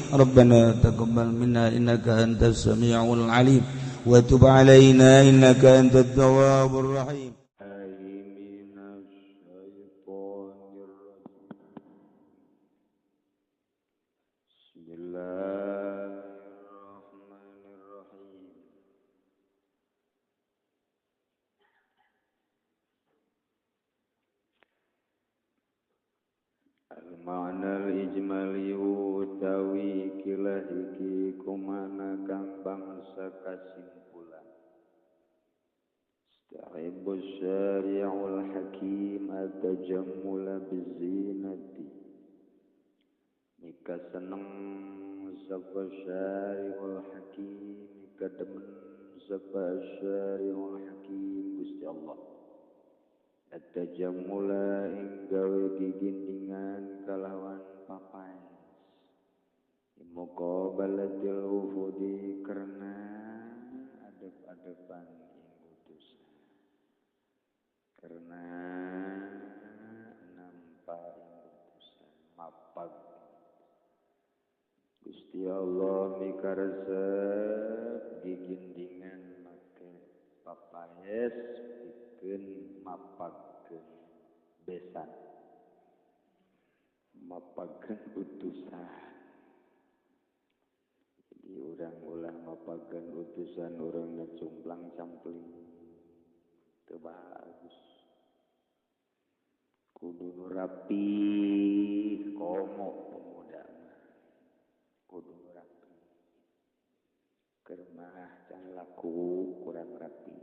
Rabbana taqabbal minna innaka antas samiul alim wa tub alaina innaka antat tawwabur rahim. Al-ma'na al-ijmali utawi kilah iki kumana kang bangsa kasimpulan. Istahibu syari'ul hakim at-tajammula bizinati. Mika seneng sapa syari'ul hakim, mika demen sapa syari'ul hakim Gusti Allah. At-tajammula ing gawe gigindingan kalawan papaes. Muqabalatil wufudi karena adep-adepan ing utusan. Karena nampa ing utusan mapag. Gusti Allah mikaresep gigindingan make papaes pikeun mapagkeun besan, mapagkeun utusan. Jadi urang ulah mapagkeun utusan urangna cumplang campling teu bagus. Kudu nu rapi komo pemuda mah. Kudu nu rapi. Keur mah can laku kurang rapi.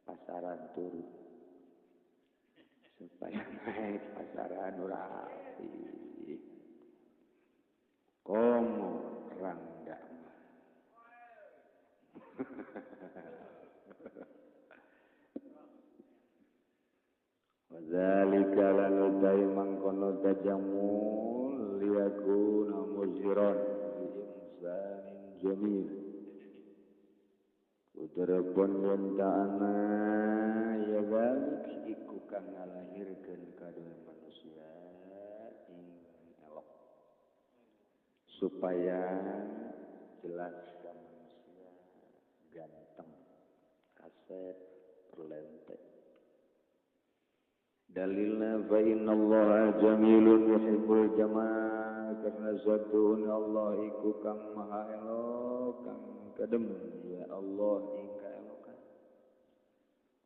Pasaran turun supaya naik pasaran rapi komo rangda mah. Wadzalika lan utai mangkono tajamul liyakuna muzhiran li insanin jamil. Udarapun yen ta'ana ya zalik iku kang ngalahirkeun kadue manusia ing elok supaya jelas ka manusia ganteng kasep perlente. Dalilna fa innallaha jamilun yuhibbul jamal, karena satun Allah iku kang maha elok kang kademen ya Allah ing kaelokan.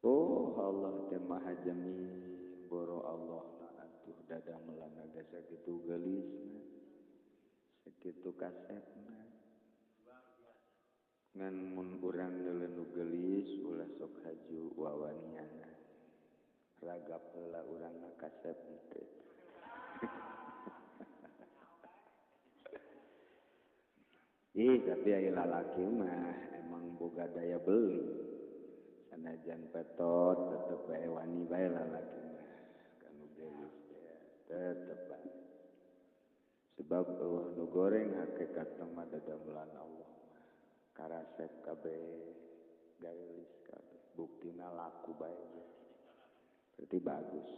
Oh Allah teh maha jamil, boro Allah na atuh dada melana ge sakitu geulisna, sakitu kasepna. Ngan mun urang neuleun nu geulis ulah sok haju wawaniana. Ragap heula urangna kasep teh. Ih, tapi aya lalaki mah emang boga daya beli. Sanajan petot tetep bae wani bae lalaki mah. Kanu geulis teh tetep bae. Sebab eueuh nu goreng hakikatna mah dadamelan Allah mah. Karasep kabeh, geulis kabeh, buktina laku bae. Berarti bagus.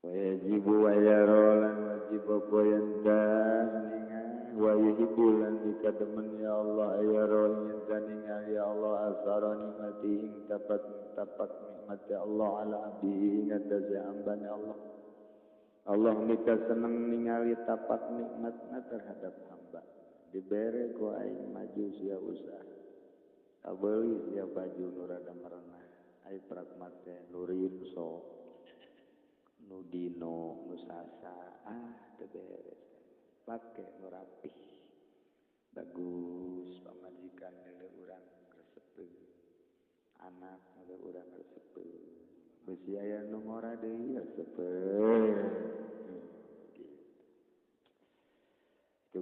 Wajibu wa yara lan wajib apa yen wa yuhibbu lan dikademen ya Allah ayara yen taningal ya Allah asara nikmati ing tapak tapak nikmat ya Allah ala abdi ing atase hambane Allah. Allah mika seneng ningali tapak nikmatna terhadap hamba. Dibere ku aing maju sia usaha. Kabeuli sia baju nu rada merenah. Ai pragmate nu rinso, nu dino, nu sasa, ah teu beres. Pake nu rapih. Bagus pamajikan nilai urang resepeun. Anak nilai urang resepeun. Besi aya nu ngora deui resepeun. Gitu.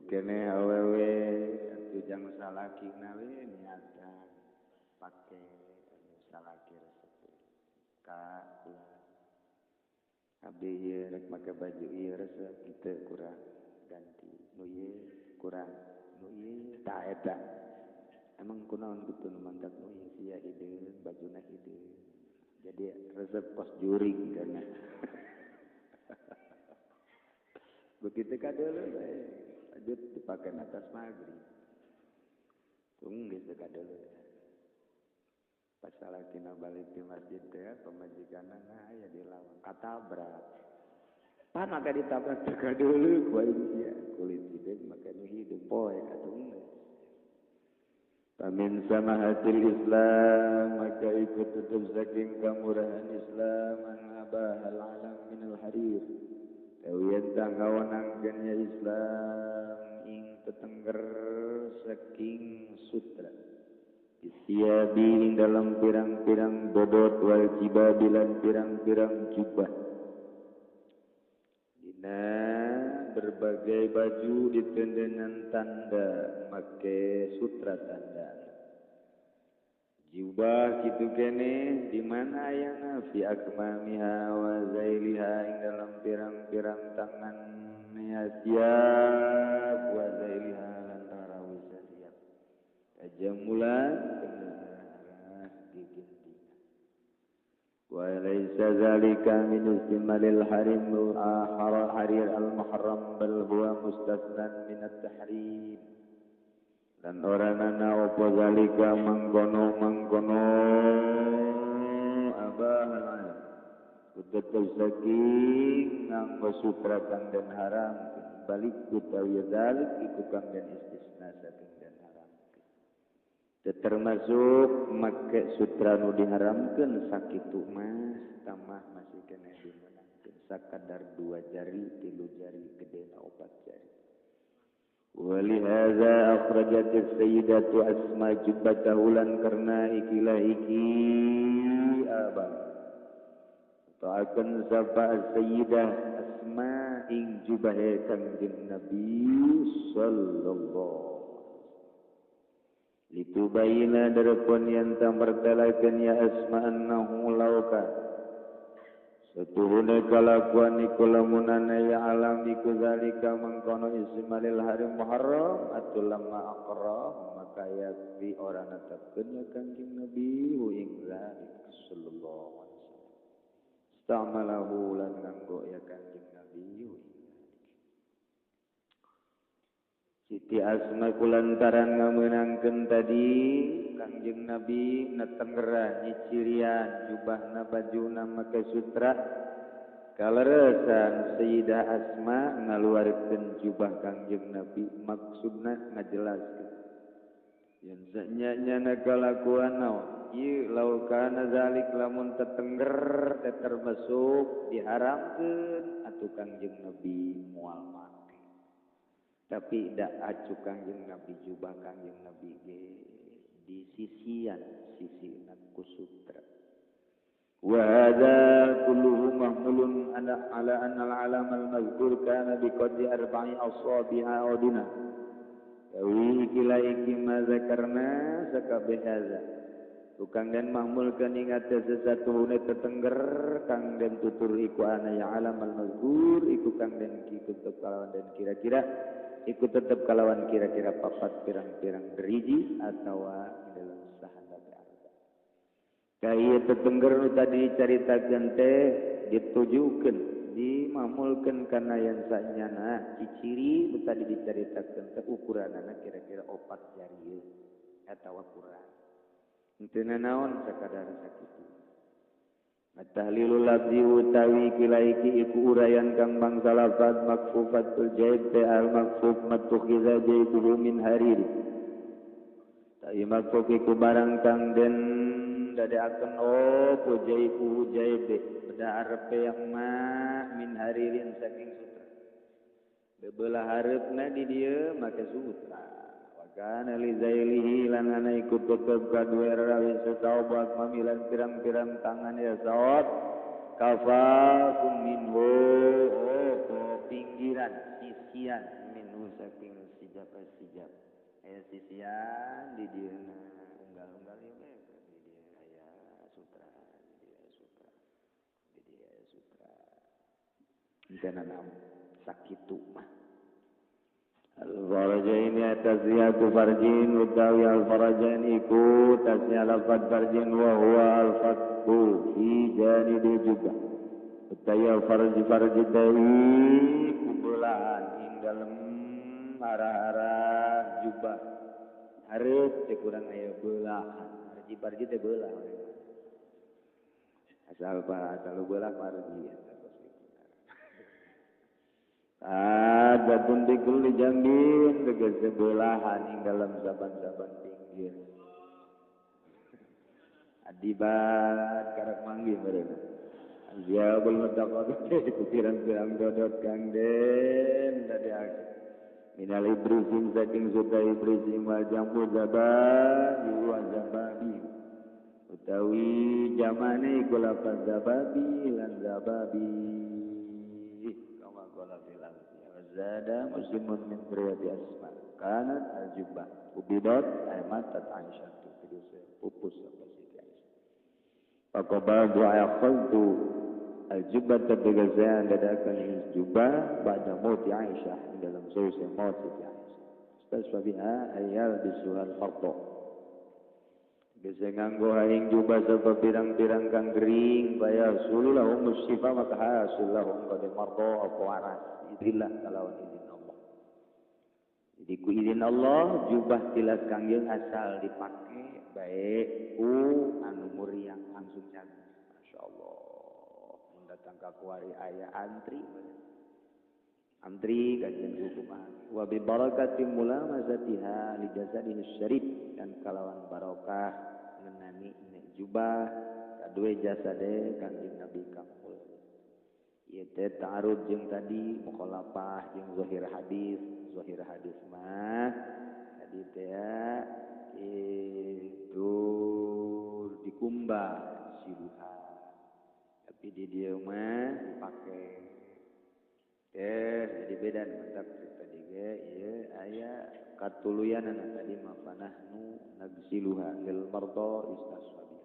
Keneh awewe atuh jang salakina we niatan pake anu salaki resepeun. Ka kula abdi ieu rek make baju ieu resep kitu kurang ganti nu ieu kurang nu ieu tah eta. Emang kunaon kitu nu mantap nu ieu sia hideung bajuna hideung. Jadi resep kos juring kana. Begitu kadeuleu bae. Dipake atas maghrib. Tung geus teu kadeuleu. Pas salakina balik di masjid teh pamajikanna aya di lawang katabrak. Pan maka ditabrak teu kadeuleu ku aing sia. Kulit hideung make nu hideung poek atuh geus. Pamin sama hasil Islam maka ikut tetap saking kamurahan Islam an abahal alam minal harir. Tawian tanggawanangkeun ya Islam ing tetengger saking sutra. Isiabi ing dalam pirang-pirang dodot wal jibabilan pirang-pirang jubah. Dina berbagai baju ditendenan tanda make sutra tanda. Jubah kitu kene di mana ayana fi akmamiha wa zailiha ing dalam pirang-pirang tangan ya siap wa zailiha lan tarawih siap. Tajamulan kena diginti. Wa laysa zalika min istimalil harim harir al muharram bal huwa mustasnan min at-tahrim. Dan oranana opo zalika mangkono-mangkono abahal alam kutetep saking nganggo sutra kang den haram balik utawi zalik iku kang den istisna saking den haram. Termasuk make sutra nu diharamkeun sakitu mah tamah masih kena dimenangkeun sakadar 2 jari 3 jari gedena 4 jari. Walihadza akhrajat as-sayyidatu Asma jubbatahu lan karna ikilah iki abang ta'akan sapa as-sayyidah Asma ing jubahe Kangjeng Nabi sallallahu litubayina darapun yang tamartalakan ya Asma annahu lauka satuhuna kalakuan iku lamunana ya alam iku zalika mangkono ismalil harim muharram atuh lamma aqra maka yakfi ora netepkeun ya Kangjeng Nabi hu ing zalik sallallahu alaihi wasallam istamalahu lan nganggo ya Kangjeng Nabi hu ing zalik. Siti Asma kulantaran ngamenangkeun tadi Kangjeng Nabi netenggeran nyicirian jubahna bajuna make sutra kaleresan Sayyidah Asma ngaluarkeun jubah Kangjeng Nabi maksudna ngajelaskeun yen sanyana kalakuan naon ieu laukana zalik lamun tetengger teh termasuk diharamkeun atuh Kangjeng Nabi moal make tapi dak acu Kangjeng Nabi jubah Kangjeng Nabi ge di sisian sisi ku sutra. Wa hadza kulluhu mahmulun ala anna al-alam al-mazkur kana bi qadri arba'i asabi'a aw duna. Tawi kila iki ma zakarna sakabeh hadza. Tukang dan mahmulkeun ing atas sesatuhune tetengger kang den tutur iku ana ya alam al-mazkur iku kang den ki kalawan dan kira-kira iku tetep kalawan kira-kira papat pirang-pirang deriji atawa dalam sahandape arba. Kaya tetengger nu tadi dicaritakeun teh ditujukeun, dimamulkeun kana yang sanyana ciciri nu tadi dicaritakeun teh ukuranana kira-kira 4 jari atawa kurang. Henteu nanaon sakadar sakitu. At-tahlilul lafzi utawi kilaiki iku urayan kang bangsa lafaz makfufatul jaib al makfuf matukhiza jaibuhu min harir. Tai makfuf iku barang kang den dadeakeun opo jaibuhu jaib beda arepe yang ma min haririn saking sutra. Bebelah hareupna di dieu make sutra. Wa kana li zailihi lan ana iku tetep kadue rawi sataobat mamilan pirang-pirang tangan ya sawab kafakum minhu oh pinggiran sisian minhu saking sijap sijap aya sisian di dieu unggal-unggal ieu di dieu aya sutra di dieu sutra di dieu sutra henteu nanaon sakitu mah. Al-farajaini tasniyatu farjin utawi al-farajain iku tasniyah lafad farjin wa huwa al-fathu fi janibi jubah utawi al-farj farj teh kubelahan ing dalem arah-arah jubah hareup teh kurang aya beulahan parji-parji teh beulah asal asal beulah parji ada pun dikul di jambin tegese belahan ing dalam saban-saban pinggir adibat karak manggih mereka ziabul mutaqat pirang-pirang dodot kang den tadi aku minal ibrisim saking suta ibrisim wal jambu zababi wa zababi utawi jamane iku lapan zababi lan zababi kama qala fil zada muslimun min riwayat asma kanat al-jubah ubidat ay matat Aisyah tu pupus apa Siti Aisyah faqabadu ayaqaltu al-jubah tegesan dadakan jubah ba'da mauti Aisyah dalam sause maut Siti Aisyah istasfa biha ayyal bisuhal fardo geus nganggo aing jubah sapa pirang-pirang kang gering baya sululahum syifa maka hasulahum qad mardo apa waras idillah kalawan izin Allah. Jadi ku izin Allah jubah tilas kangjeng asal dipake baik ku anu muriang langsung cager. Masyaallah. Mun datang ka kuari aya antri. Antri kajian hukuman. Wa bi barakati mulamasatiha li jasadihi syarif dan kalawan barokah ngenani nek jubah kadue jasade kangjeng Nabi kang ieu teh ta'arud jeung tadi mukhalafah jeung zahir hadis mah tadi teh itu dikumbah siluha tapi di dieu mah dipake teh jadi beda mentak tadi ge ieu aya katuluyanana tadi mah panahnu nagsiluha lil marda istaswabi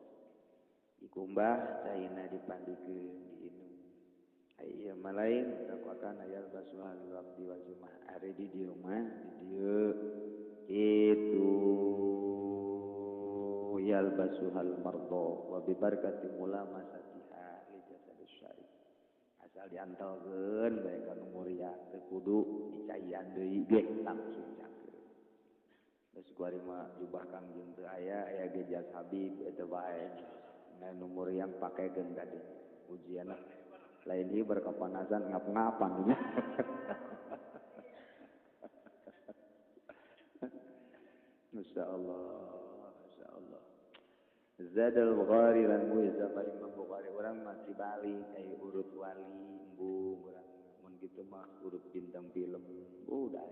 dikumbah caina dipandikeun diinum. Iya malain takwakan ayal basuha lil waqti wal jumah ari di dieu mah di dieu itu yal basuhal mardo wa bi barakati mulamasatiha li jasadis syarif asal diantelkeun bae ka nu muria teu kudu dicaian deui ge langsung cager geus kuari mah jubah kangjeng teu aya aya ge jas Habib eta bae nu muriang pakekeun ka dieu ujianna lain ieu berkepanasan ngap-ngapan nya. Masyaallah, masyaallah. Zadal Bukhari lan Muiz Imam Bukhari urang masih balik aya urut wali embung urang mun kitu mah urut bintang film. Udah.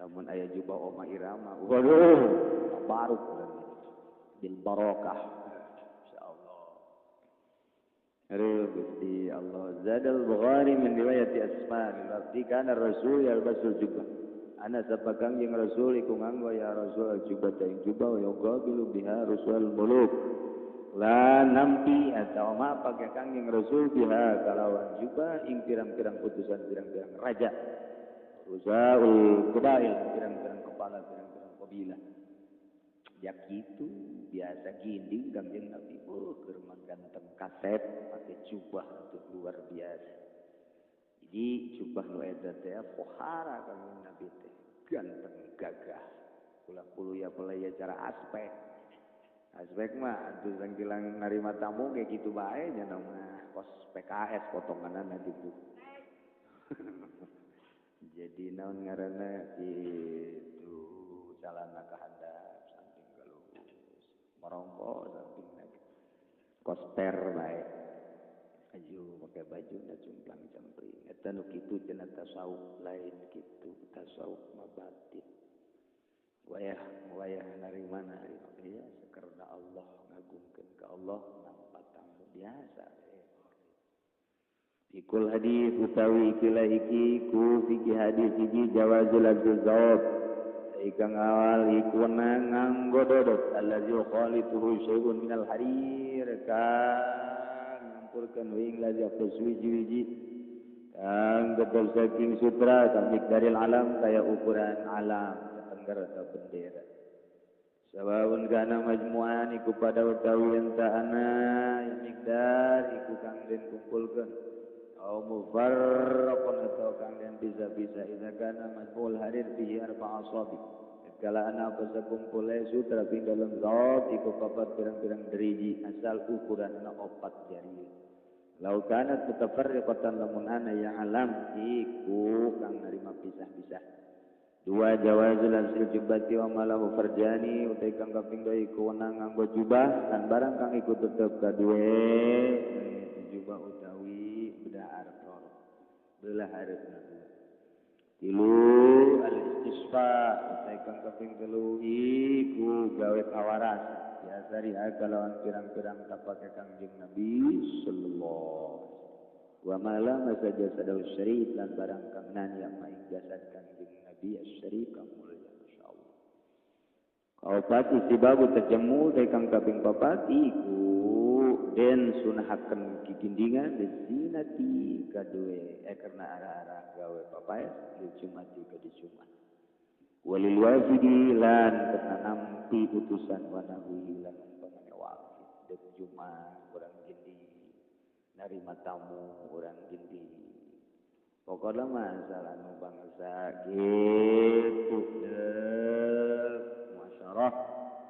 Lamun aya jubah Oma Irama, waduh, tabaruk bil barakah. Insyaallah. Aduh Gusti Allah. Zadal Bukhari min riwayat Asma bin Waqti kana Rasul yalbasul jubah. Ana sapakang jeung Rasul iku nganggo ya Rasul al-jubah ta ing jubah wa yuqabilu biha rusul muluk. La nampi atau ma pake kangjeng Rasul biha kalawan jubah ing pirang-pirang utusan pirang-pirang raja. Rusaul qabail pirang-pirang kepala pirang-pirang kabilah. Ya kitu biasa ginding kangjeng Nabi keur ganteng kasep pake jubah itu luar biasa. Jadi jubah nu eta teh pohara kangjeng Nabi teh ganteng gagah. Ulah puluh ya pelaya cara aspek. Aspek mah atuh sangkilang narima tamu kayak gitu bae nya mah kos PKS potonganana gitu. Jadi naon ngaranna kitu calana ka handap samping ka luhur merongko samping kosper bae. Aju pakai baju na cumplang campring eta nu kitu cenah tasawuf lain kitu tasawuf mah batin wayah wayah narimana ya karena Allah ngagungkeun ka Allah nampa tamu biasa. Ikul hadis utawi ikilah iki ku fikih hadis iki jawazul azab ikang awal iku nganggo dodot allazi khalituhu syai'un minal harir kang nyampurkeun wing lazi apes wiji-wiji kang betul saking sutra kang dari alam kaya ukuran alam tetengger atau bendera. Sawaun kana majmu'an iku pada utawi enta ana mikdar iku kang den kumpulkeun Au mufarraqun atau kang den bisa-bisa idza kana majmul harir bihi arba'a asabi. Kala ana apa sakumpule sutra ping dalem zat iku papat pirang-pirang deriji asal ukuranna opat jari. Lau kanat mutafarriqatan lamun ana ya alam iku kang narima pisah-pisah. Dua jawazul hasil jubati wa malahu farjani utai kang kaping dua iku wenang nganggo jubah lan barang kang iku tetep kaduwe jubah utawi bedah arep loro belah areupna dua. Tilu al istisfa utai kang kaping telu iku gawe kawaras biasariha kalawan pirang-pirang tapake Kangjeng Nabi sallallahu wa malam saja sadaw syarif lan barang kang nanya maing jasad Kangjeng Nabi asy-syarif kang mulya masyaallah. Kaopat istibabu tajamul te kang kaping papat iku den sunahaken gigindingan zinati kaduwe karena arah-arah gawe papaes lil jumati ka di Jumat. Walil wafidi lan karena nampi utusan wa nahwi lan umpamane wafid dek Jumat urang gindi narima tamu urang gindi. Pokoknya masalah nu bangsa gitu dek muasyarah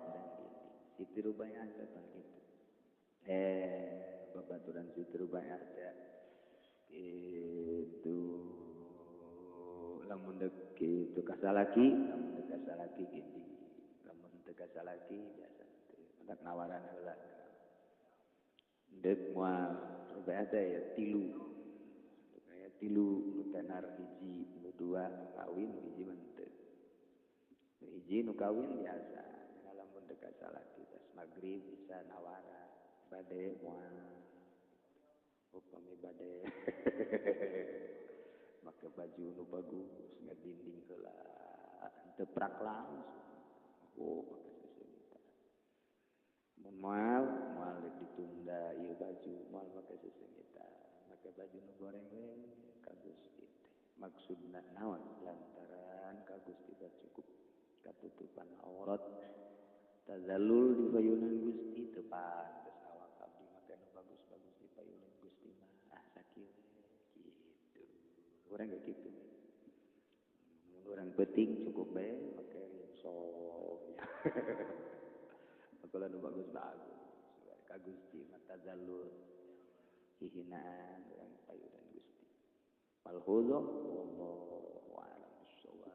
urang gindi. Siti Rubayah teh gitu. Babaturan Siti Rubayah teh gitu. Lamun dek kitu kasalaki, lamun dek kasalaki gindi. Lamun teu kasalaki biasa teu. Mendak nawaran heula. Dek moal Rubayah teh ya tilu. Tilu nu tenar hiji nu dua nu kawin nu hiji mah teu. Nu hiji nu kawin biasa lamun teu kasalaki tas magrib bisa nawara bade moal upami bade make baju nu bagus ngadinding heula teu prak langsung oh make sesenita mun moal moal ditunda ieu baju moal make sesenita make baju nu goreng we ka Gusti teh. Maksudna naon lantaran ka Gusti teh cukup katutupan aurat tazallul di payunan Gusti teu pantes awak abdi make nu bagus-bagus di payunan Gusti mah ah sakieu kitu. Urang ge kitu. Mun urang peuting cukup bae make rinso. Pakola nu bagus-bagus ka Gusti mah tazallul hihinaan urang payunan Gusti. Malhudhu wallahu a'lam bissawab.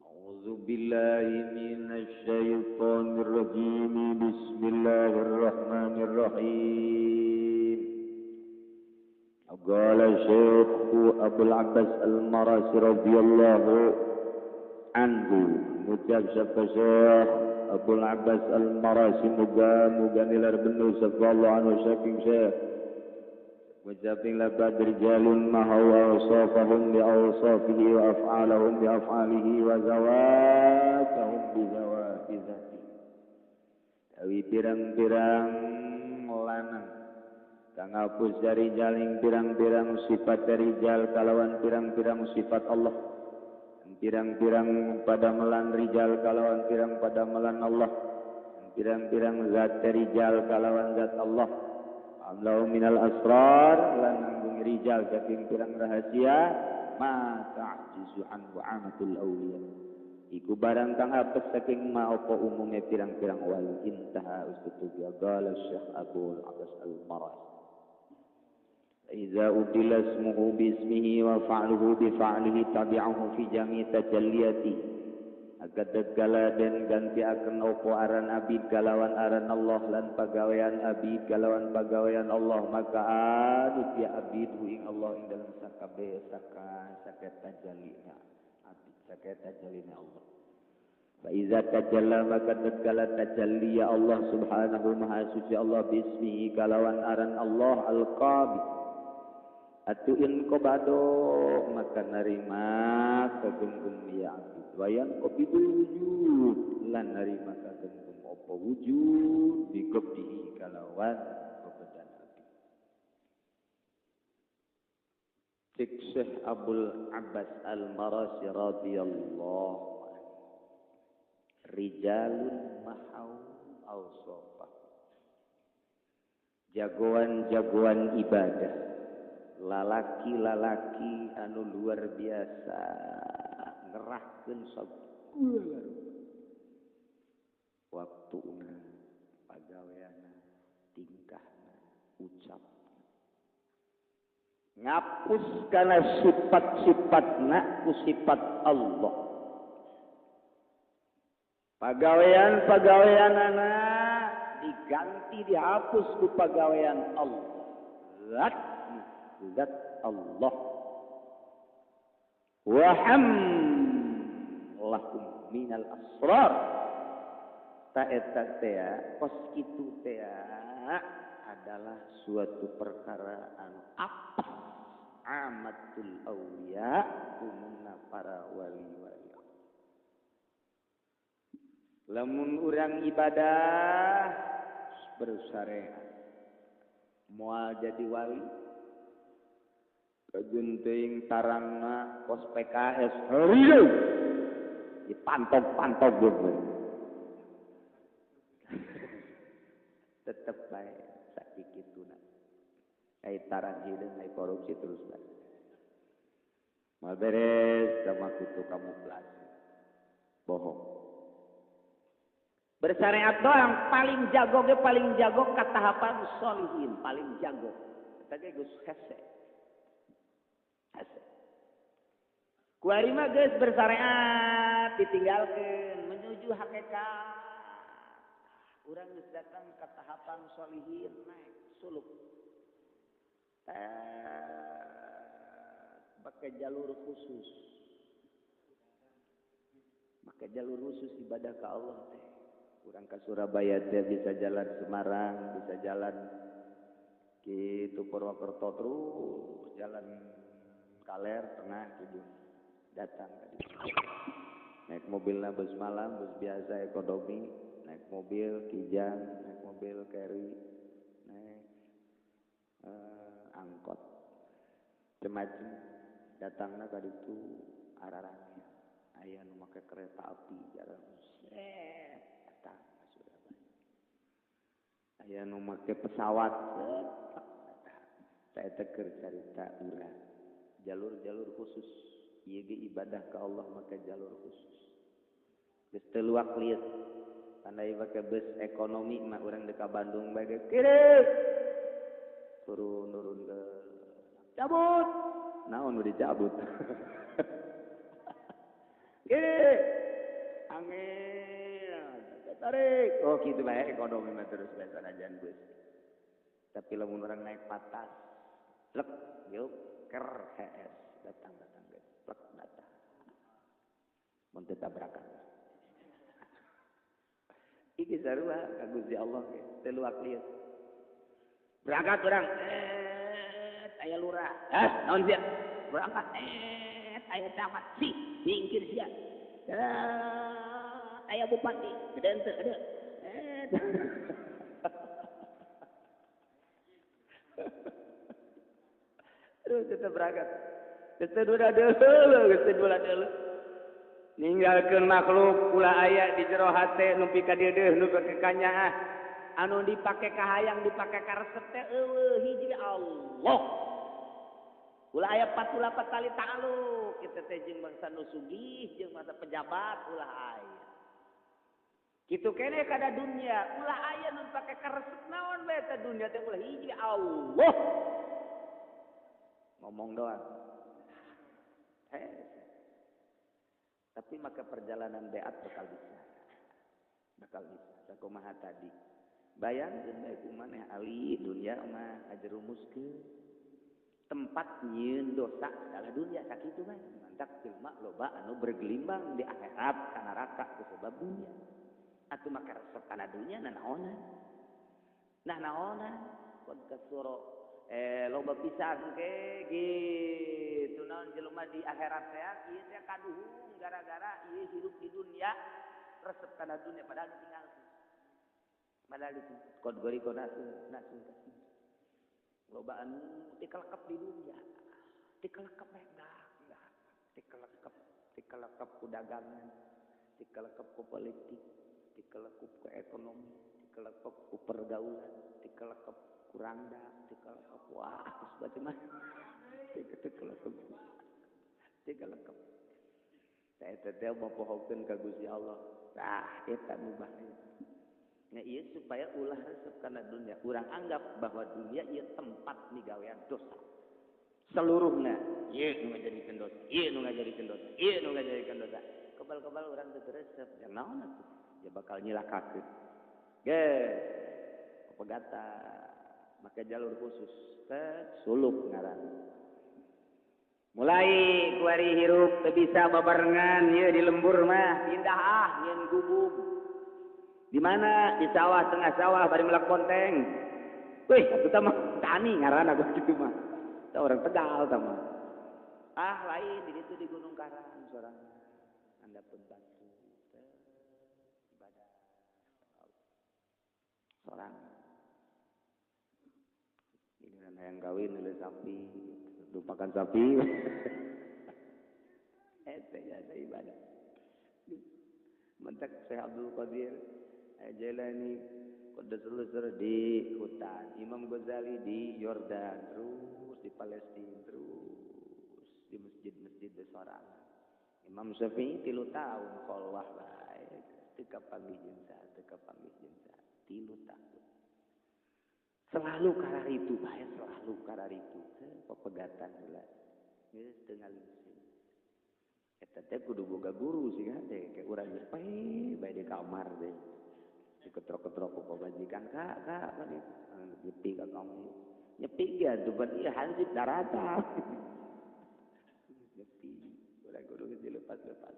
A'udzu billahi minasy syaithanir rajim. Bismillahirrahmanirrahim. Qala Syekh Abdul Abbas Al-Marasi radhiyallahu anhu ngucap sapa Syekh Abdul Abbas Al-Marasi muga-muga nilar benu sallallahu anhu saking Syekh ngucaping labad rijalun mahawa awsafahum bi awsafihi wa af'alahum bi af'alihi wa zawatahum bi zawati zati. Tawi pirang-pirang lanang kang hapus dari jaling pirang-pirang sifat dari rijal kalawan pirang-pirang sifat Allah, pirang-pirang padamelan rijal kalawan pirang padamelan Allah, pirang-pirang zat rijal kalawan zat Allah. Amlau minal asrar lan nanggung rijal saking pirang rahasia ma ta'jizu anhu amatul awliya. Iku barang kang apes saking ma apa umume pirang-pirang wali. Intaha ustutu qala Syekh Abdul Abbas Al-Marasi. Iza udila ismuhu bismihi wa fa'luhu bi fa'lihi tabi'ahu fi jami tajalliyati. Agar tegala dan ganti akan opo aran abid kalawan aran Allah lan pagawean abid kalawan pagawean Allah maka anut ya abid hu ing Allah ing dalam sakabe saka saka tajalina abid saka tajalina Allah. Fa iza tajalla maka tegala tajalli ya Allah subhanahu maha suci Allah bismihi kalawan aran Allah al-qabid. Atuin kobado maka narima kagenggem ya abid wayan qabidul wujud lan narima kagenggem apa wujud bigobdihi kalawan kebedan abid. Cek Syekh Abdul Abbas Al-Marasi radhiyallahu anhu rijalun mahau awsafah Jagoan-jagoan ibadah, lalaki-lalaki anu luar biasa ngerahkeun sagala waktuna, pagaweana, tingkahna, ucap, ngapus kana sifat-sifatna ku sifat Allah. Pagawean-pagaweanana diganti, dihapus ku pagawean Allah. Zat, zat Allah. Wa hamlahum minal asrar. Ta eta teh kos kitu teh adalah suatu perkara anu apa amatul auliya, umumna para wali-wali. Lamun urang ibadah bersyariat moal jadi wali. Kajeun teuing tarangna kos PKS heureum dipantog-pantog geus. Tetep bae sakikituna. Ai tarang hideung ai korupsi terus bae. Moal beres sama kitu kamuflase. Bohong. Bersyariat doang paling jago ge paling jago ka tahapan sholihin, paling jago. Eta ge geus hese. Hese. Kuari mah geus bersyariat ditinggalkeun menuju hakikat. Urang geus datang ka tahapan sholihin naik suluk. Pakai jalur khusus. Pakai jalur khusus ibadah ka Allah teh. Urang ke Surabaya teh bisa jalan Semarang, bisa jalan gitu Purwokerto terus jalan Kaler tengah gitu datang ke ditu. Naik mobilna bus malam, bus biasa ekonomi, naik mobil Kijang, naik mobil carry, naik angkot macem-macem datangna ka ditu ararane aya nu make kereta api jalan set datang ka Surabaya, aya nu make pesawat datang. Eta keur carita urang jalur-jalur khusus ieu ge ibadah ka Allah make jalur khusus geus teu luak lieu pandai make bus ekonomi mah urang deuk ka Bandung bae ge kiri turun-turun ke cabut naon nu dicabut kiri angin tarik oh kitu bae ekonomi mah terus bae sanajan bus. Tapi lamun urang naik patas plek yuk ker HS datang-datang geus plek datang mun teu tabrakan iki sarua ka Gusti Allah ge teu luak lieu. Berangkat urang aya lurah naon sia berangkat aya camat si mingkir sia aya bupati gede henteu gede terus kita berangkat teu dua deuleu geus teu dua deuleu ninggalkeun makhluk ulah aya di jero hate nu pikadieudeun nu kakanyaah anu dipake kahayang dipake karesep teh eueuh hiji Allah. Ulah aya patula patali ta'aluk kita teh jeung bangsa nu sugih jeung bangsa pejabat ulah aya. Kitu keneh kada dunya ulah aya nu dipake karesep naon bae teh dunya teh ulah hiji Allah. Ngomong doang. Tapi maka perjalanan beat bakal bisa. Bakal bisa. Sakumaha tadi. Bayangkeun bae kumaneh ali dunia mah ajerumuskeun. Tempat nyieun dosa adalah dunia sakitu mah. Mantak jelema loba anu bergelimbang di akhirat ka neraka kusabab dunia. Atuh maka resep kana dunia nanaonan. Nah naonan qad kasura loba pisan ke gitu naon jelema di akhirat teh ieu teh kaduhung gara-gara ieu hirup di dunia resep kana dunia padahal ditinggalkeun. Padahal itu kod goriko nasun nasun kasih. Loba anu dikelekep di dunia. Dikelekep bae enggak. Dikelekep ku dagangan, dikelekep ku politik, dikelekep ku ekonomi, dikelekep ku pergaulan, dikelekep Kurang dah teu kalekep. Wah, geus baca mah. Teu kalekep. Teu kalekep. Eta teh mopohokeun ka Gusti Allah. Tah eta nu bahaya. Nya ieu supaya ulah resep kana dunia. Urang anggap bahwa dunia ieu tempat migawean dosa. Seluruhna ieu nu ngajadikeun dosa, ieu nu ngajadikeun dosa, ieu nu ngajadikeun dosa. Kebal-kebal urang teu resep, jang naon atuh? Ya bakal nyilakakeun. Geus pegatan make jalur khusus teh suluk ngaranna. Mulai kuari hirup teu bisa babarengan ieu di lembur mah pindah ah nyeun gubuk. Di mana? Di sawah, tengah sawah bari melak bonteng. Wih, atuh tah mah tani ngaranna gua kitu mah. Tah orang Tegal tah mah. Ah, lain di ditu di Gunung Karang sorangan. Andapun batu teh ibadah sorangan. Ini yang kawin oleh sapi, lupakan sapi. Eta jasa ibadah. Mentak Syekh Abdul Qadir Jailani Qaddasallahu di hutan, Imam Ghazali di Yordan, terus di Palestina, terus di masjid-masjid sorangan. Imam Syafi'i 3 tahun kholwah bae, teu kapanggih jeung saha, teu kapanggih jeung saha, 3 tahun. Selalu kararitu bae, selalu kararitu. Pepegatan heula. Geus teu ngalingsing. Eta teh kudu boga guru sih kan teh, kayak urang geus pae bae di kamar teh. Diketrok-ketrok ku pamajikan, "Kak, kak, kan nyepi ka kamu." Nyepi ge atuh pan ieu hansip daratan. Nyepi, urang kudu geus dilepas-lepas.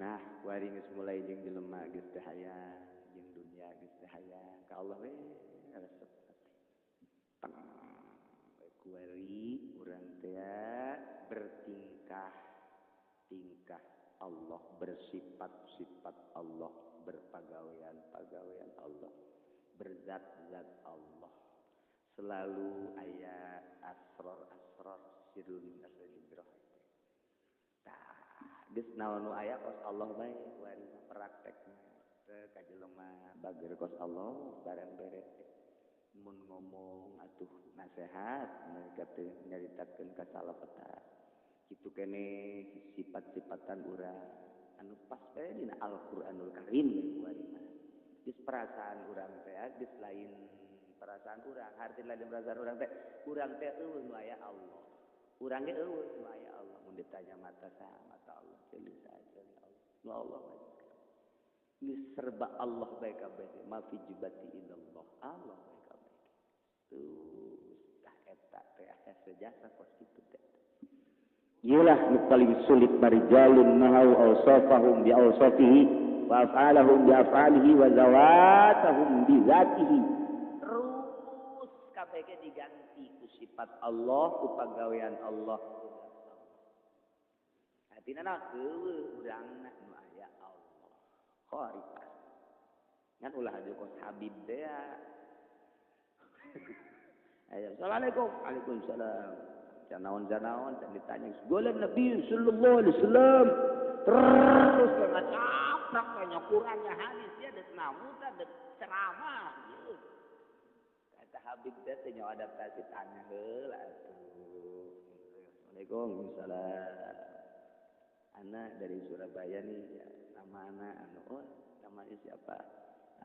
Nah, kuari geus mulai jeung jelema geus teu hayang, jeung dunia geus teu hayang, ka Allah we resep hati. Teng kuari urang teh bertingkah tingkah Allah, bersifat-sifat Allah, berpagawean-pagawean Allah, berzat-zat Allah. Selalu aya asror-asror sirrun min asraril. Tah, geus naon nu aya kos Allah bae kuari praktekna teh ka jelema bager kos Allah barang beres. Mun ngomong atuh nasehat mereka teh nyaritakeun ka salapeta. Kitu kene sifat-sifatan urang anu pas bae dina Al-Qur'anul Karim kuari mah. Geus perasaan urang teh geus lain perasaan urang, harti lain perasaan urang teh eueuh nu aya Allah. Urang ge eueuh nu aya Allah. Mun ditanya mata saha mata Allah, ceuli saha ceuli Allah. Nu Allah bae. Geus serba Allah bae kabeh. Ma fi jibati illallah. Allah bae kabeh. Tuh tah eta teh aya sejasa kos kitu teh. Iyalah nu paling sulit marijalun nahau awsafahum bi awsafihi wa af'alahum bi af'alihi wa zawatahum bi zatihi. Terus kabeh ge diganti ku sifat Allah, ku pagawean Allah. Artina na eueuh urangna nu aya Allah. Kharitas. Ngan ulah aja kos Habib teh. Ayo, assalamualaikum. Waalaikumsalam. Janaon-janaon dan ditanya segala Nabi sallallahu alaihi wasallam terus ngacaprak banyak kurangnya hadis dia ada namu ada ceramah gitu. Kata Habib teh teh adaptasi tanya heula atuh. Assalamualaikum salam. Anak dari Surabaya nih ya, nama anak anu oh namanya siapa?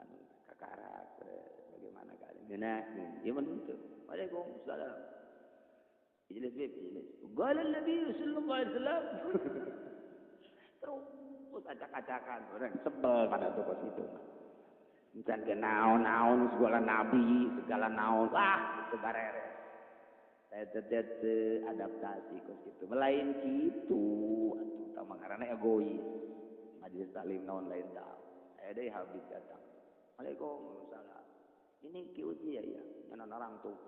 Anu kakarak bagaimana keadaannya? Nah, ieu mah teu. Waalaikumsalam. Ijlis bib, ijlis. Qala Nabi sallallahu alaihi wasallam. Terus acak-acakan orang sebel pada toko situ. Encan ge naon-naon segala nabi, segala naon. Wah, itu bareres. Saya adaptasi kos kitu. Melain kitu atuh tah ngaranna egois. Majelis taklim naon lain tah. Aya deui Habib datang. Waalaikumsalam. Ini Ki Uji ya ya. Nyanon orang tuh.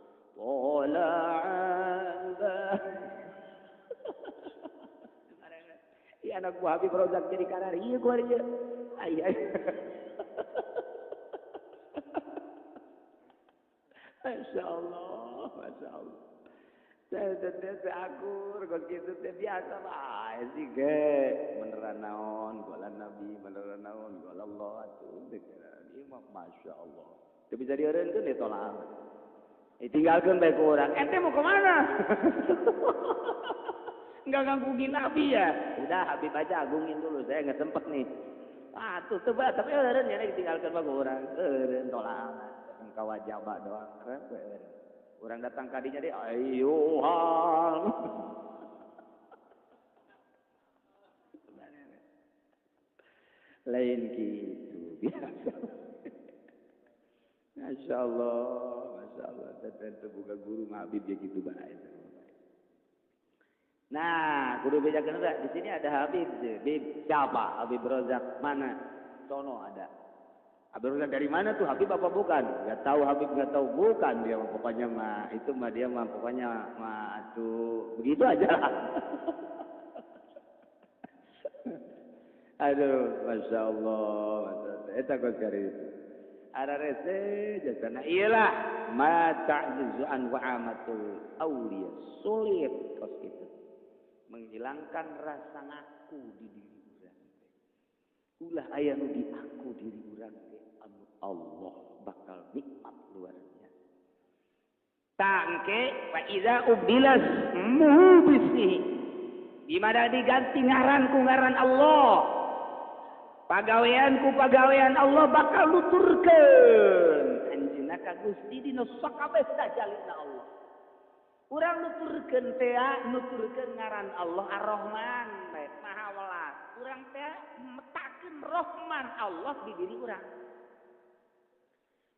Iya anak gua Habib Rozak jadi karar. Iya gua iya. Iya. Masya Allah, Masya Allah. Saya akur, kos kitu teh biasa bae sih ge. Beneran naon, golan Nabi, beneran naon, golan Allah atuh. Ieu mah Masya Allah. Teu bisa dieureunkeun ditolak. Ditinggalkeun bae ku urang. Ente mau kemana? Enggak gangguin Nabi ya. Udah Habib aja agungin dulu, saya enggak sempet nih. Ah tuh coba tapi eureun nya ditinggalkeun bae ku urang. Eureun tolak. Engkau wajaba doang. Eureun. Urang datang ka dinya deui ayo. Lain gitu biasa. Masya Allah, Masya Allah. Dan terbuka guru Habib ya gitu baik. Nah, kudu bedakan enggak? Di sini ada Habib, Habib siapa? Habib Rozak mana? Sono ada. Habib Rozak dari mana tuh? Habib apa bukan? Enggak tahu Habib, enggak tahu bukan dia mah pokoknya mah itu mah dia mah pokoknya mah tuh begitu aja lah. Aduh, Masya Allah, Masya Allah. Eta kos kari itu. Ararese jasana iyalah ma ta'jizu an wa amatul awliya. Sulit kos itu. Menghilangkan rasa ngaku di diri urang. Ulah aya nu diaku diri urang teh anu Allah bakal nikmat luar biasa. Tangke fa iza ubdilas muhu bismihi. Di mana diganti ngaran ku ngaran Allah. Pagawean ku pagawean Allah bakal nuturkeun anjeunna ka Gusti dina sakabeh tajalina Allah. Urang nuturkeun teh nuturkeun ngaran Allah Ar-Rahman bae Maha Welas. Urang teh metakeun Rahman Allah di diri urang.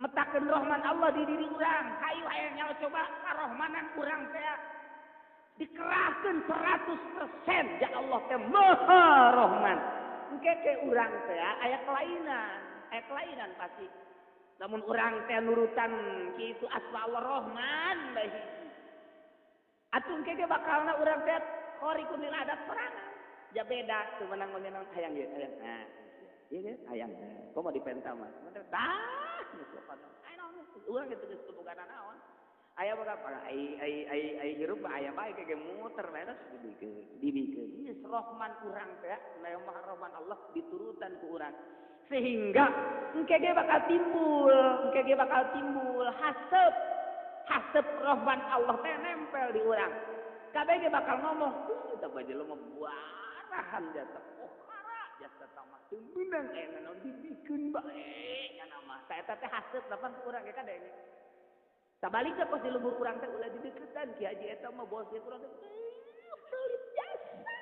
Metakeun Rahman Allah di diri urang. Hayu hayang nyawa coba karahmanan urang teh dikerahkeun 100% ya Allah teh Maha Rahman. Engke ke urang teh aya kelainan pasti. Namun urang teh nurutan kitu asma Allah Rahman bae hiji. Atuh engke ge bakalna urang teh khariqun lil adat sorangan. Ja beda teu menang-menang hayang ieu hayang. Nah, ieu ge hayang. Komo dipenta mah. Tah geus pokona. Aya naon urang kitu geus teu boga naon. Aya boga ai ai ai ai hirup aya bae ge muter bae terus dibikeun dibikeun. Geus Rahman urang teh Maha Rahman Allah diturutan ku urang. Sehingga engke ge bakal timbul, engke ge bakal timbul haseup. Haseup Rahman Allah teh nempel di urang. Kabeh ge bakal ngomong, "Teu bae jelema buarahan jasa pohara jasa tamah teu meunang aya naon dibikeun bae nya mah." Ta eta teh haseup lapan ku urang ge kadenge. Sabalikna pas di lembur urang teh ulah dideketan Ki Haji eta mah bos ge urang teh pelit jasa.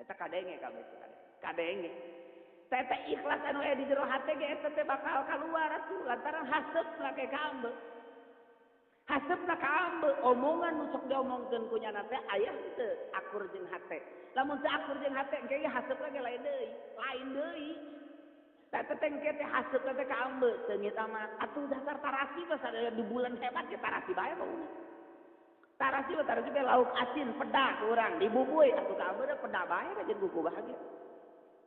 Eta kadenge kabeh kadenge. Teh teh ikhlas anu aya di jero hate ge eta teh bakal kaluar atuh lantaran haseupna ke kaambe. Haseupna kaambe omongan nu sok diomongkeun ku nyana teh aya henteu akur jeung hate. Lamun teu akur jeung hate engke ge haseupna ge lain deui, lain deui. Teh engke teh haseupna teh kaambe seungit amat. Atuh dasar tarasi mah sadaya di bulan hebat ge tarasi bae bauna. Tarasi mah tarasi bae lauk asin peda ku urang dibubui atuh kaambe da peda bae kajeun kuku bahagia.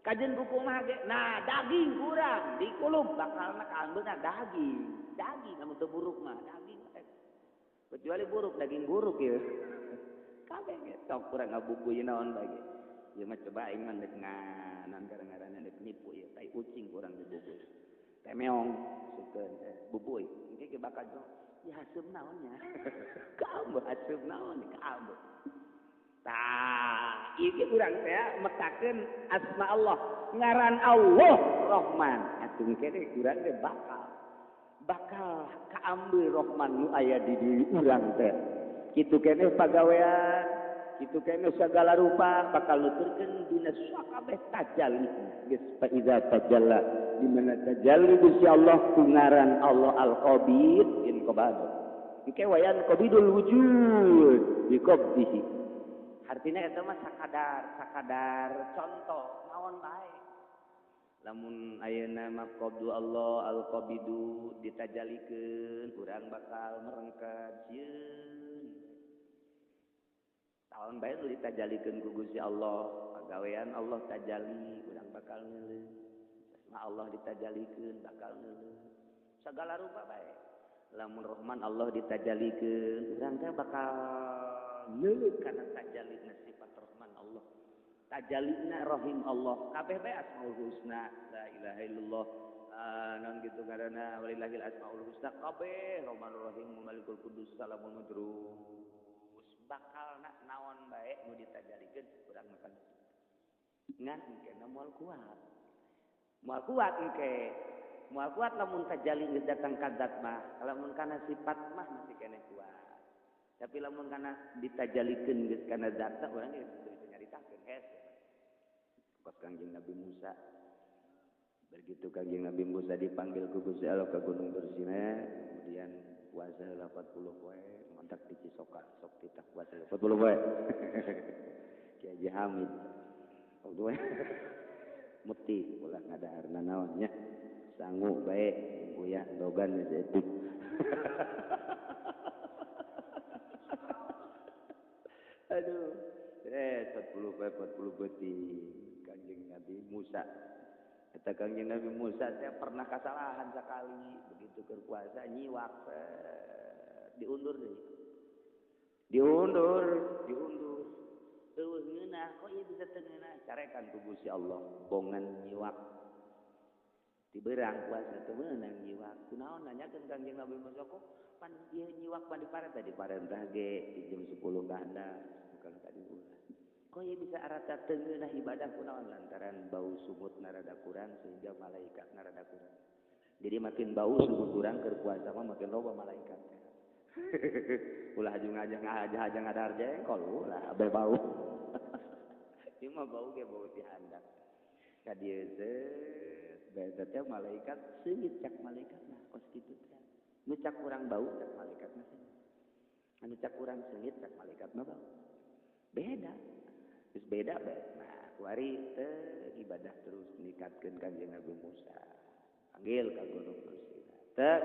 Kajeun kuku mah ge nah daging kurang dikulub bakalna kaambe na daging. Daging lamun teu buruk mah daging. Kecuali buruk daging buruk ya. Kabeh ge sok kurang ngabubui naon bae ge. Ieu mah coba aing mah deuk nganan gara-garana deuk nipu ieu tai ucing kurang dibubui. Teh meong sukeun bubui. Engke ge bakal ya haseup naon nya. Kaambe haseup naon kaambe. Tah, ieu ge urang teh metakeun asma Allah, ngaran Allah Rahman. Atuh engke ge urang teh bakal kaambe Rahman nu aya di diri urang teh. Kitu keneh pagawean, kitu keneh sagala rupa bakal nuturkeun dina sakabeh tajalli. Geus fa iza tajalla di mana tajalli Gusti Allah ku ngaran Allah Al-Qabid in qabad. Engke wayan qabidul wujud bi qabdihi. Artinya eta mah sakadar contoh naon bae. Lamun ayeuna mah qabdu Allah al-qabidu ditajalikeun urang bakal merengket sieun. Taon bae nu ditajalikeun ku Gusti Allah, pagawean Allah tajali urang bakal ngeuleuh. Asma Allah ditajalikeun bakal ngeuleuh. Sagala rupa bae. Lamun Rahman Allah ditajalikeun urang teh bakal ngeuleuh kana tajalina sifat Rahman Allah. Tajalina Rahim Allah. Kabeh bae Asmaul Husna, la ilaha illallah, la Non gitu karena walillahil asmaul husna kabeh Rahmanur Rahim Malikul Qudus Salamul terus bakal nak naon bae nu ditajalikeun urang makan ngan engke moal kuat. Moal kuat engke. Moal kuat lamun tajali geus datang ka zat mah, lamun kana sifat mah masih keneh kuat. Tapi lamun kana ditajalikeun geus kana zat urang geus bisa nyaritakeun hese. Kos Kangjeng Nabi Musa. Begitu Kangjeng Nabi Musa dipanggil ku Gusti Allah ke Gunung Tursina, kemudian puasa 40 poe, mantak di Cisoka, sok titah puasa 40 poe. Ki Haji Hamid. Waktu mutih ulah ngadahar nanaon nya. Sangu bae uyah dogan geus etik. Aduh, 40 poe 40 beuti Kangjeng Nabi Musa. Eta Kangjeng Nabi Musa teh pernah kesalahan sekali, begitu keur puasa nyiwak diundur deui. Diundur. Eueuh ngeunah, kok ieu bisa teu ngeunah? Carekan ku Gusti Allah, bongan nyiwak. Diberang puasa teu meunang nyiwak. Kunaon nanyakeun Kangjeng Nabi Musa kok pan ieu nyiwak pan diparentah diparentah ge di jam 10 ka bukan tadi ulah. Kok ieu bisa arata teu ngeunah ibadah kunaon lantaran bau sumut narada kurang sehingga malaikat narada kurang. Jadi makin bau sumut kurang keur puasa mah makin loba malaikat. Ulah aju ngajah ngadahar jengkol ulah abe bau. Ieu mah bau ge bau ti handap. Ka dieu zeut bae teh malaikat seungit cak malaikat nah kos kitu teh. Nu cak urang bau cak malaikat mah seungit. Anu cak urang seungit cak malaikat mah bau. Beda. Terus beda bae. Nah, kuari teh ibadah terus ningkatkeun Kangjeng Nabi Musa. Panggil ka Gunung Tursina. Teh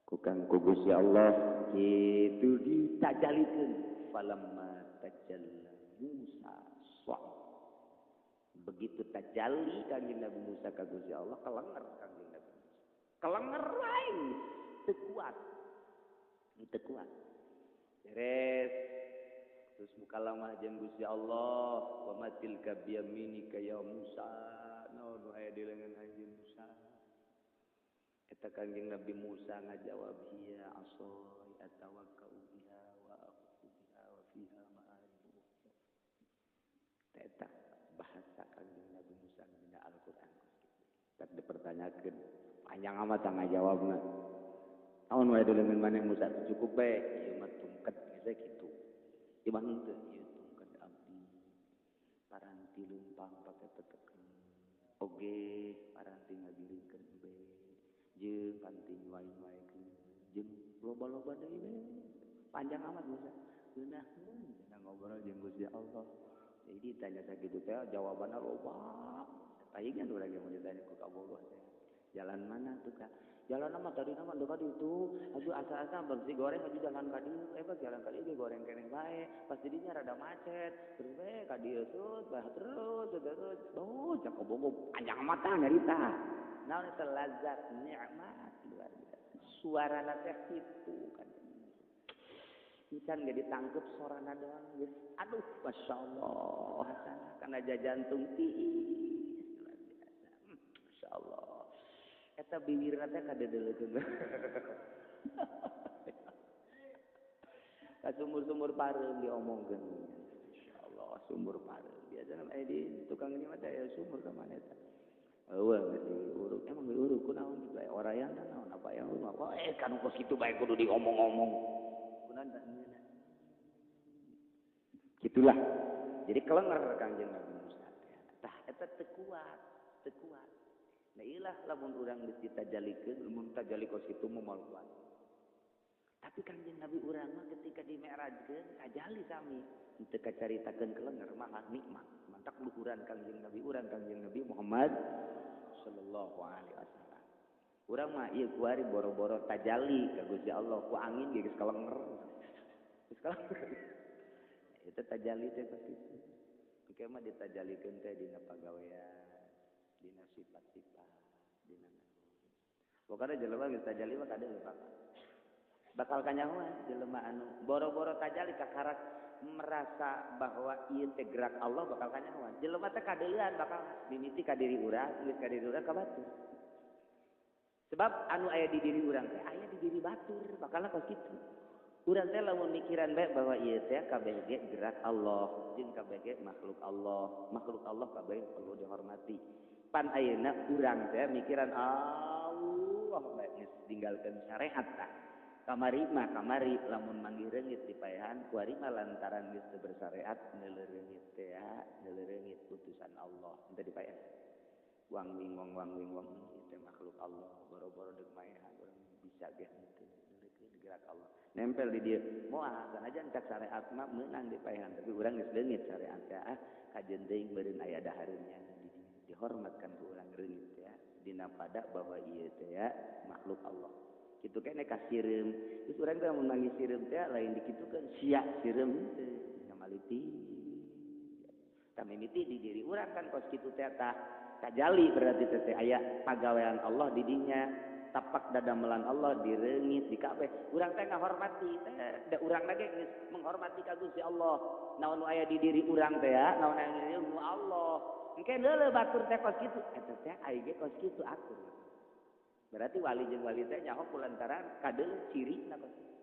kukang ku Gusti Allah kitu ditajalikeun falamma tajalla Musa swa. Begitu tajalli Kangjeng Nabi Musa ka Gusti Allah kelenger Kangjeng Nabi Musa. Kelenger lain teu kuat. Teu kuat. Beres. Terus mukalamah jeung Gusti Allah, wa matilka biyaminika ya Musa. Naon nu aya di leungeun anjeun Musa? Eta Kangjeng Nabi Musa ngajawab hiya asai atawakkau biha wa aqutu biha wa fiha ma'arib ukhra. Eta bahasa Kangjeng Nabi Musa dina Al-Qur'an. Tak dipertanyakeun, panjang amat ngajawabna. Naon wae di leungeun maneh Musa cukup bae, ieu mah tungket geus kitu. Ieu mah henteu, ieu tungket abdi. Paranti leumpang pake teteken. Oge paranti ngagiringkeun embe. Jeung panti nyuai-nyuaikeun. Jeung loba-loba deui we. Panjang amat Musa. Ngeunaheun cenah ngobrol jeung Gusti Allah. Jadi ditanya sakitu teh jawabanna loba. Palingan urang ge mun ditanya ku kabogoh teh. Jalan mana tuh Kak? Jalan mah tadi mah dekat itu. Aduh asa-asa bersih goreng aja jalan ka dieu. Bah jalan ka dieu ge goreng keneh bae. Pas di dinya rada macet. Terus we ka dieu terus bah terus terus. Oh, cak kabogoh panjang amat tah nyarita. Naon eta lazat nikmat luar biasa. Suarana teh kitu kan. Encan ge ditangkep sorana doang geus. Aduh, masyaallah hasana kana jantung tiis luar biasa. Masyaallah. Eta bibirna teh kadeudeuleukeun. Ka sumur-sumur pareum diomongkeun. Masyaallah, sumur pareum. Biasana mah di tukang ini mah teh aya sumur ka mana eta. Eueuh geus diuruk, emang diuruk kunaon kitu aya orayan tah naon apa yang mah. Kan kos kitu bae kudu diomong-omong. Kunaon tah ngeunah. Gitulah. Jadi kelenger Kangjeng Nabi Musa teh. Tah eta teu kuat, teu kuat. Nah ilah lamun urang geus ditajalikeun, lamun tajali kos kitu mah moal kuat. Tapi Kangjeng Nabi urang mah ketika dimi'rajkeun tajali sami. Teu kacaritakeun kelenger mah nikmat. Mantak luhuran Kangjeng Nabi urang Kangjeng Nabi Muhammad sallallahu alaihi wasallam. Urang mah ieu kuari boro-boro tajali ka Gusti Allah ku angin ge geus kalenger. Geus kalenger. Eta tajali teh kos kitu. Engke mah ditajalikeun teh dina pagawean, dina sifat-sifat, dina naon. Pokona jelema geus tajali mah kadeuleu bakal. Bakal kanyahoan jelema anu boro-boro tajali kakarak merasa bahwa ieu teh gerak Allah bakal kanyahoan. Jelema teh kadeulean bakal mimiti ka diri urang, geus ka diri urang ka batur. Sebab anu aya di diri urang teh aya di diri batur, bakalna kos kitu. Urang teh lamun mikiran bae bahwa ieu teh kabeh ge gerak Allah, jeung kabeh ge makhluk Allah. Makhluk Allah kabeh perlu dihormati. Pan ayeuna urang teh mikiran Allah bae geus ninggalkeun syariat tah. Kamari mah kamari lamun manggih reungit di paehan kuari mah lantaran geus teu bersyariat neuleuh reungit teh ya, neuleuh reungit utusan Allah henteu di paehan. Wang wing wong wang wing wong teh makhluk Allah boro-boro deuk maehan urang bisa ge henteu neuleukeun gerak Allah. Nempel di dieu moal sanajan cak syariat mah meunang di paehan tapi urang geus leungit syariat teh ah kajeun teuing meureun aya dahareunnya di dieu dihormatkan ku urang reungit teh dina pada bahwa ieu teh ya makhluk Allah. Kitu keneh ka sireum geus urang teh mun manggih sireum teh lain dikitukeun sia sireum teh nyamaliti. Tah mimiti di diri urang kan kos kitu teh tah tajali berarti teh aya pagawean Allah di dinya tapak dadamelan Allah direungit di kabeh urang teh ngahormati teh da urang lagi geus menghormati ka Gusti Allah naon nu aya di diri urang teh ya naon aya di diri nu Allah engke leuleut batur teh kos kitu eta teh ai ge kos kitu akur. Berarti wali jeung wali teh nyaho kulantaran kadeuleuh cirina kos kitu.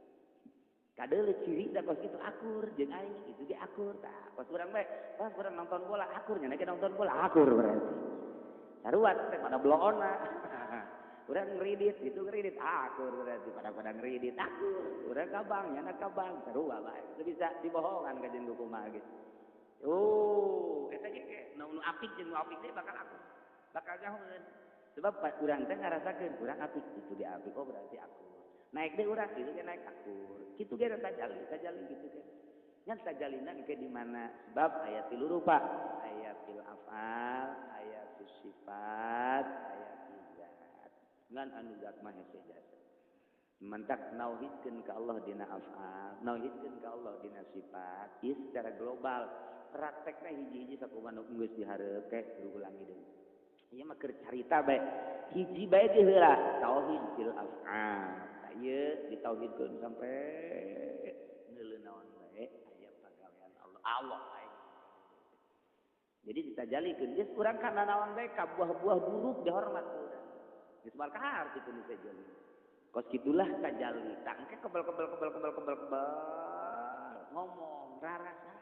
Kadeuleuh cirina kos kitu akur jeung aing kitu ge akur tah kos urang bae pas urang nonton bola akur nya ge nonton bola akur berarti. Sarua teh pada bloona. Urang ngridit itu ngridit akur berarti pada ngridit akur. Urang ka bank nya ka bank sarua bae. Teu bisa dibohongan ka jeung kumaha ge. Oh, eta ge nu apik jeung nu apik teh bakal akur. Bakal nyahoeun. Sebab urang teh ngarasakeun urang apik itu ge apik oh berarti akur. Naik deui urang kitu ge naik akur. Kitu ge tajali, tajali kitu ge. Nya tajalina ge di mana? Sebab aya tilu rupa, aya fil afal, aya fis sifat, aya fil zat. Ngan anu zat mah hese jasa. Mantak nauhidkeun ka Allah dina afal, nauhidkeun ka Allah dina sifat, ieu secara global. Praktekna hiji-hiji sakumaha nu geus dihareup ke ulangi deui. Ieu mah keur carita bae. Hiji bae ge heula tauhid fil af'al. Tah ieu ditauhidkeun sampai neuleuh naon bae aya pagawean Allah. Allah bae. Jadi ditajalikeun geus urang kana naon bae ka buah-buah buruk dihormat ku urang. Geus moal kaharti ku nu sejen. Kos kitulah tajali. Tah engke kebel-kebel kebel-kebel kebel-kebel ngomong rarasa.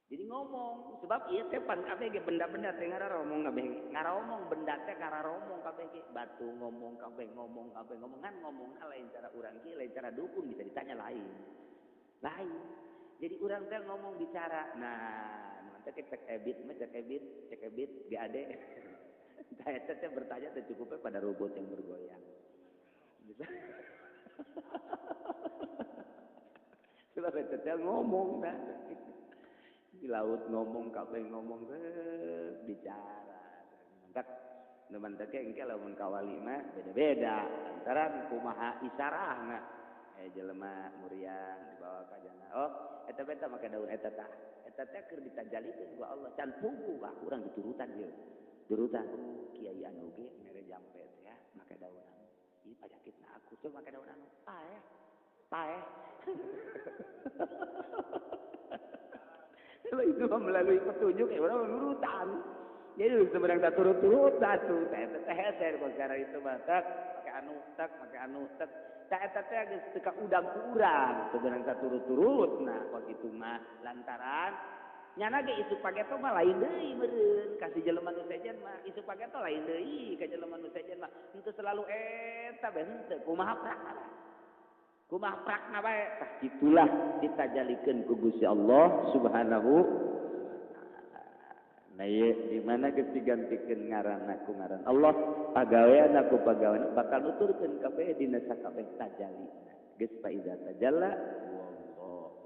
Jadi ngomong sebab ieu teh pan kabeh ge benda-benda teh ngararomong kabeh. Ngaromong benda teh ngararomong kabeh ge. Batu ngomong kabeh ngomong kabeh ngomong kan ngomongna lain cara urang kieu lain cara dukun bisa ditanya lain. Lain. Jadi urang teh ngomong bicara. Nah, nu teh cek ebit mah cek ebit GAD. Tah eta teh bertanya teh cukupnya pada robot yang bergoyang. Bisa. Sebab eta teh ngomong dah. Di laut ngomong kabeh ngomong bicara. Mantak nu mantak ge engke lamun ka wali mah beda-beda antara kumaha isarahna. Jelema muriang dibawa ka jana. Oh, eta beta make daun eta tah. Eta teh keur ditajalikeun ku Allah can puguh ah urang diturutan ieu. Turutan kiai anu ge mere jampe teh ya make daun anu. Ieu panyakitna aku coba make daun anu. Paeh. Paeh. Kalau itu melalui petunjuk ya orang nurutan. Jadi sebenarnya tak turut-turut satu. Teh teh teh cara itu mah tak pakai anu tak pakai anu tak. Tak eta teh geus teu ka udang ku urang sebenarnya tak turut-turut. Nah, kos itu mah lantaran nyana ge isuk pageto mah lain deui meureun ka si jelema nu sejen mah isuk pageto lain deui ka jelema nu sejen mah henteu selalu eta bae henteu kumaha prakna. Kumaha prakna bae tah kitulah ditajalikeun ku Gusti Allah Subhanahu wa taala. Nah ieu di mana geus digantikeun ngaranna ku ngaran Allah, pagaweanna ku pagawean bakal nuturkeun kabeh dina sakabeh tajalina. Geus fa iza tajalla wallahu.